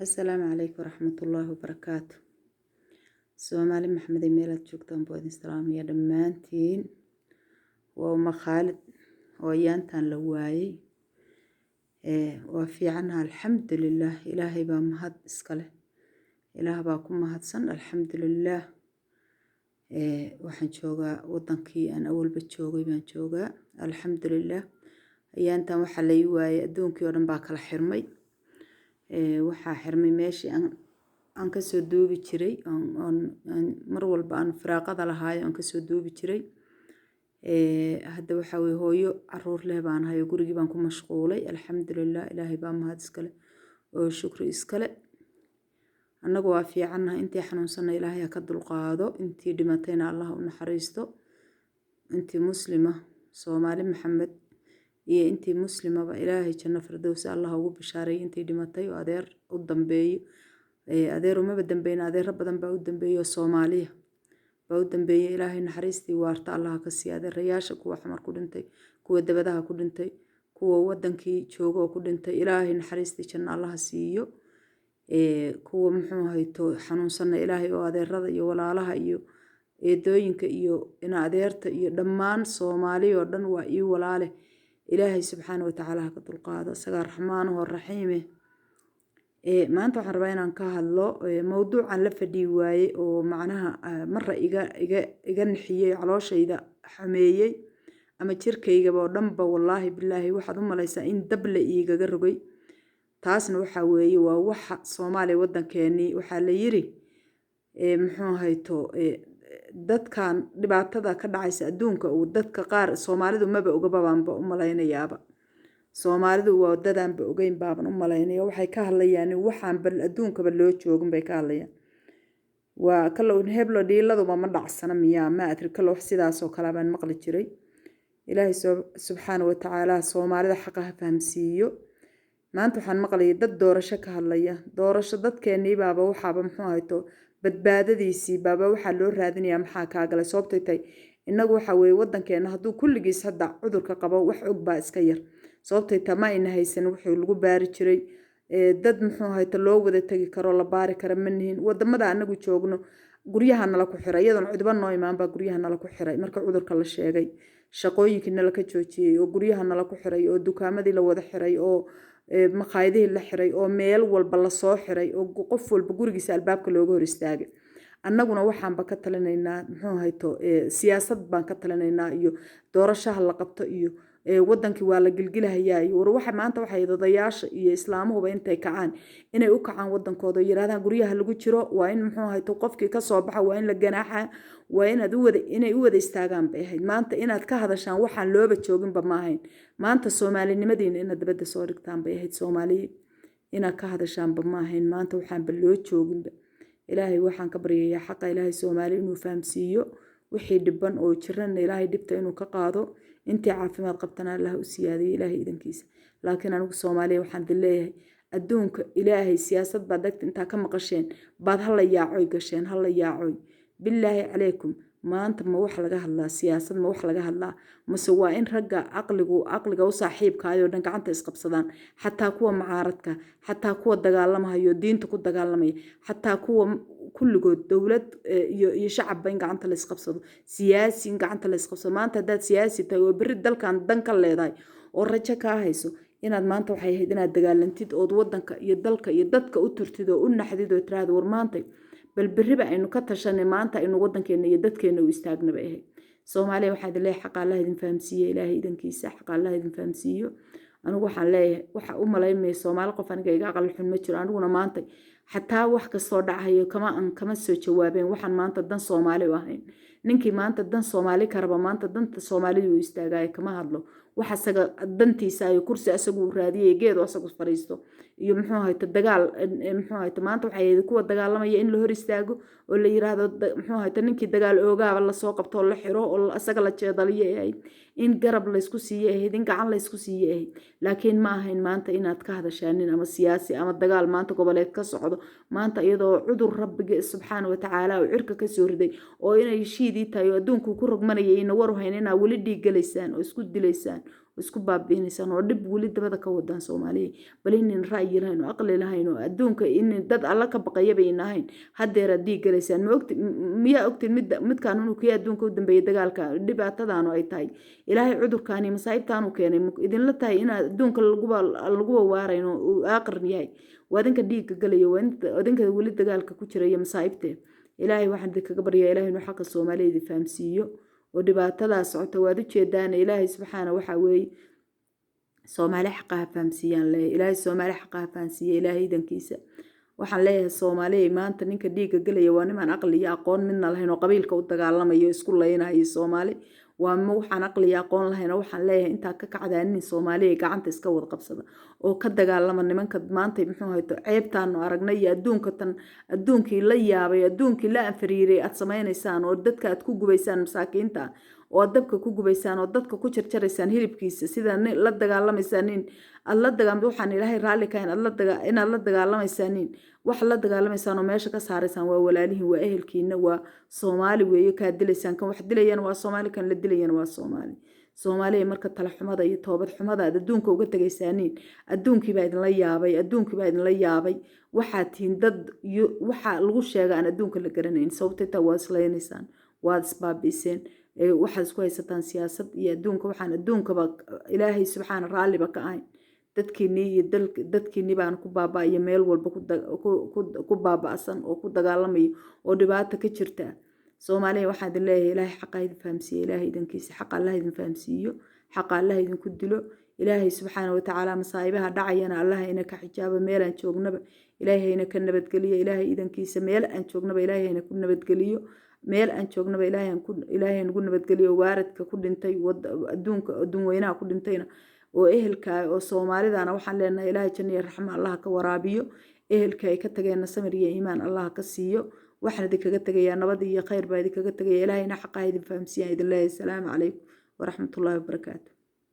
Assalaamu calaykum waraxmatullaahi wabarakaatu. Soomaali Maxamed, meelaad joogtaan baa idin salaamaya dhammaantiin. Waa Uma Khaalid oo ayaantan la waayey. Waa fiicanaha, alxamdulilaah. Ilaahay baa mahad iska leh, Ilaah baa ku mahadsan, alxamdulilaah. Waxaan joogaa wadankii aan awalba joogay baan joogaa, alxamdulilaah. Ayaantan waxaa la ii waayey, adduunkii oo dhan baa kala xirmay. Waxaa xirmay meeshii aan kasoo duubi jiray, mar walba aan firaaqada lahaayo aan kasoo duubi jiray. Hadda waxaa weye, hooyo caruur leh baan ahay oo gurigii baan ku mashquulay. Alxamdulilah, Ilaahay baa mahad iskale oo shukri iskale. Annagu waa fiicannahay. Intii xanuunsanna Ilaahay ha ka dulqaado, intii dhimatayna Allah u naxariisto. Intii Muslima, Soomaali Maxamed iyo intii Muslimaba, Ilaahay janno firdowsi Allah ugu bishaareeyay intii dhimatay oo adeer u dambeeyo. Adeer umaba dambeyn, adeero badan baa u dambeeyay oo Soomaaliya baa u dambeeyay. Ilaahay naxariistii waarta Allah ka siiya adeerayaasha, kuwa Xamar ku dhintay, kuwa dabadaha ku dhintay, kuwa wadankii jooga oo ku dhintay. Ilaahay naxariistii janno Allah siiyo. Kuwa, muxuu hayto, xanuunsanna Ilaahay oo adeerada iyo walaalaha iyo eedooyinka iyo ina adeerta iyo dhammaan Soomaali oo dhan waa ii walaale, Ilaahay subxaana watacaala ha ka dulqaado, isagaa raxmaanahoo raxiime. Maanta waxaan rabaa inaan ka hadlo mowduucan la fadhiyi waaye oo macnaha mara iga nixiyey, calooshayda xumeeyey ama jirkaygaba oo dhanba. Wallaahi bilaahi, waxaad u malaysaa in dab la iigaga rogay. Taasna waxaa weeye, waa waxa Soomaaliya, waddankeenii. Waxaa la yiri, muxuu hayto, dadkan dhibaatada ka dhacaysa adduunka uu dadka qaar Soomaalidu maba ogaba baanba u malaynayaaba. Soomaalidu waa dadaanba ogeyn baaban u malaynaya. Waxay ka hadlayaan waxaan bal adduunkaba loo joogin bay ka hadlayaan. Waa kalow heblo dhiiladuba ma dhacsana miyaa? Ma adri, kalow wax sidaasoo kale baan maqli jiray. Ilaahay subxaana watacaala Soomaalida xaqa ha fahamsiiyo. Maanta waxaan maqlayay dad doorasho ka hadlaya. Doorasho dadkeenii baaba waxaaba, muxuu hayto, badbaadadiisii baaba waxaa loo raadinayaa. Maxaa kaa galay? Sababtay tahay, innagu waxa weeye, wadankeena hadduu kulligiis hadda cudurka qabo, wax og baa iska yar. Sababtay tahay, ma ayna haysan wuxuu lagu baari jiray. Dad, muxuu hayto, loo wada tegi karo, la baari kara ma nihin. Wadamada anagu joogno guryaha nala ku xiray, iyadoon cudbo noo imaan baa guryaha nala ku xiray. Marka cudurka la sheegay, shaqooyinkii nala ka joojiyey oo guryaha nala ku xiray oo dukaamadii la wada xiray oo maqaayadihii la xiray oo meel walba lasoo xiray oo qof walba gurigiisa albaabka looga hor istaagay. Annaguna waxaanba ka talinaynaa, muxuu hayto, siyaasad baan ka talinaynaa iyo doorashaha la qabto iyo wadankii waa la gilgilahayaa. Iyo war waxa maanta waxay odayaasha iyo islaamuhuba intay kacaan, inay u kacaan wadankooda oo yiraahdaan guryaha lagu jiro, waa in, muxuu hayto, qofkii kasoo baxa waa in la ganaaxa, waa inaad u wada inay u wada istaagaan bay ahayd. Maanta inaad ka hadashaan waxaan looba jooginba ma ahayn. Maanta Soomaalinimadiina inaad dabadda soo dhigtaan bay ahayd. Soomaaliya inaad ka hadashaanba ma ahayn maanta waxaanba loo jooginba. Ilaahay waxaan ka baryayaa xaqa Ilaahay Soomaali inuu fahamsiiyo. Wixii dhiban oo jirana Ilaahay dhibta inuu ka qaado, intii caafimaad qabtana Allah u siyaadiyo, Ilaahay idankiisa. Laakiin anigu Soomaaliya waxaan idin leeyahay, adduunka Ilaahay siyaasad baad dhagta intaa ka maqasheen baad hala yaacoy gasheen, hala yaacoy. Bilaahi calaykum, maanta ma wax laga hadlaa siyaasad? Ma wax laga hadlaa mase waa in ragga caqliga u saaxiibkaayoo dhan gacanta isqabsadaan, xataa kuwa mucaaradka, xataa kuwa dagaalamahayo, diinta ku dagaalamaya, xataa kuwa kulligood, dowlad iyo shacabba in gacanta la isqabsado, siyaasi in gacanta la isqabsado. Maanta haddaad siyaasi tahay oo berri dalkan dan ka leedahay oo rajo kaa hayso, inaad maanta waxay ahayd inaad dagaalantid ood wadanka iyo dalka iyo dadka u turtid oo u naxdid oo tiraahdo, "War maantay bal berriba aynu ka tashanay, maanta aynu wadankeena iyo dadkeena u istaagna," bay ahayd. Soomaaliya waxaa idin leeyahay, xaqa Allah idin fahamsiiye. Ilaahay idankiisa xaqa Allah idin fahamsiiyo. Anigu waxaan leeyahay, waxa u malaynmaya Soomaali qof aniga iga aqal xun ma jiro. Aniguna maanta xataa wax kastoo dhacayo kama soo jawaabeen waxaan maanta dan Soomaali u ahayn. Ninkii maanta dan Soomaali ka raba, maanta danta Soomaalidu u istaagayo, kama hadlo wax asaga dantiisa iyo kursi asagu uu raadiyay, geedu asagu fariisto iyo, muxuu ahayto, dagaal. Muxuu ahayto, maanta waxay ahayd kuwa dagaalamaya in la hor istaago oo la yiraahdo, muxuu ahayto, ninkii dagaal oogaaba lasoo qabto oo la xiro oo asaga la jeedaliyo ay ahayd, in garab laysku siiye ahayd, in gacan laysku siiye ahayd. Laakiin ma ahayn maanta inaad ka hadashaanin ama siyaasi ama dagaal maanta goboleed ka socdo. Maanta iyadoo cudur Rabbiga subxaana watacaala uu cirka kasoo riday oo inay shiidii tahay oo adduunku ku rogmanayay ina waru hayn, inaa weli dhiig galaysaan oo isku dilaysaan. Isku baabi'inaysaan oo dhib weli dabada ka wadaan Soomaaliya. Bal inin ra'yi lahayn oo aqli lahayn oo adduunka in dad Alla ka baqayaba in ahayn, haddeeraad dhiig galaysaan. Ma ogti? Miyaa ogtin mid midkaan inuu kii adduunka u dambeeyay dagaalka dhibaatadaanu ay tahay? Ilaahay cudurkaani masaa'ibtaanu keenay idinla tahay inaad adduunka laguba waarayn oo uu aaqir yahay. Waa idinka dhiigga galaya, waa idinka weli dagaalka ku jira iyo masaa'ibtee. Ilaahay waxaan idinkaga baryaa Ilaahay inuu xaqa Soomaaliya idin fahamsiiyo oo dhibaatadaa socota waad ujeedaan. Ilaahay subxaana waxaa weeye Soomaali xaqa ha fahamsiiyaan leeyahay. Ilaahay Soomaali xaqa ha fahamsiiya. Ilaahay idankiisa waxaan leeyahay, Soomaaliya, maanta ninka dhiigga galaya waa nimaan aqli iyo aqoon midna lahayn oo qabiilka u dagaalamayo, isku laynayo. Soomaali waa ma waxaan aqli iyo aqoon lahayn oo waxaan leeyahay intaa ka kacdaanin. Soomaaliya gacanta iska wada qabsada oo ka dagaalama nimanka maanta, muxuu hayto, ceebtaanu aragnay iyo adduunka tan adduunkii la yaabay, adduunkii la anfariiray aad samaynaysaan oo dadka aad ku gubaysaan, masaakiinta oo aad dabka ku gubaysaan oo dadka ku jarjaraysaan hilibkiisa, sida la dagaalamaysaanin aad la dagaam waxaan Ilaahay raalli ka ahayn aad la daga inaad la dagaalamaysaanin. Wax la dagaalamaysaan oo meesha ka saaraysaan waa walaalihiin, waa ehelkiina, waa Soomaali weeye kaa dilaysaan. Kan wax dilayana waa Soomaali, kan la dilayana waa Soomaali. Soomaaliya, marka tala xumada iyo toobad xumada aad adduunka uga tegaysaaniin, adduunkiibaa idinla yaabay, adduunkiibaa idinla yaabay. Waxaad tihiin dad waxaa lagu sheega aan adduunka la garanayn. Sababtay taa waad islaynaysaan, waad isbaabi'iseen, waxaad isku haysataan siyaasad iyo adduunka waxaan adduunkaba Ilaahay subxaana raalliba ka ahayn. Dadkiinii iyo dadkiinii baan ku baaba'aya meel walba ku baaba'san oo ku dagaalamayo oo dhibaata ka jirta. Soomaaliya waxaan idin leeyahay, Ilaahay xaqa idin fahamsiiye. Ilaahay idankiisa xaqa Allah idin fahamsiiyo, xaqa Allah idinku dilo. Ilaahay subxaana watacaala masaa'ibaha dhacayana Allah ina ka xijaabo. Meel aan joognaba Ilaahay hayna ka nabadgeliyo. Ilaahay idankiisa meel aan joognaba Ilaahay hayna ku nabadgeliyo. Meel aan joognaba Ilaahay nagu nabadgeliyo. Waaradka ku dhintay adduunka, adduun weynaha ku dhintayna oo ehelka oo Soomaalidana waxaan leenahay Ilaahay janno iyo raxmo Allah ka waraabiyo. Ehelka ay ka tageenna samir iyo iimaan Allah ka siiyo. Waxaan idinkaga tegayaa nabad iyo khayr baa idinkaga tegaya. Ilaahayna xaqa idin fahamsiiyaan idin leeyahay. Asalaamu calaykum waraxmatullaahi wabarakaatu.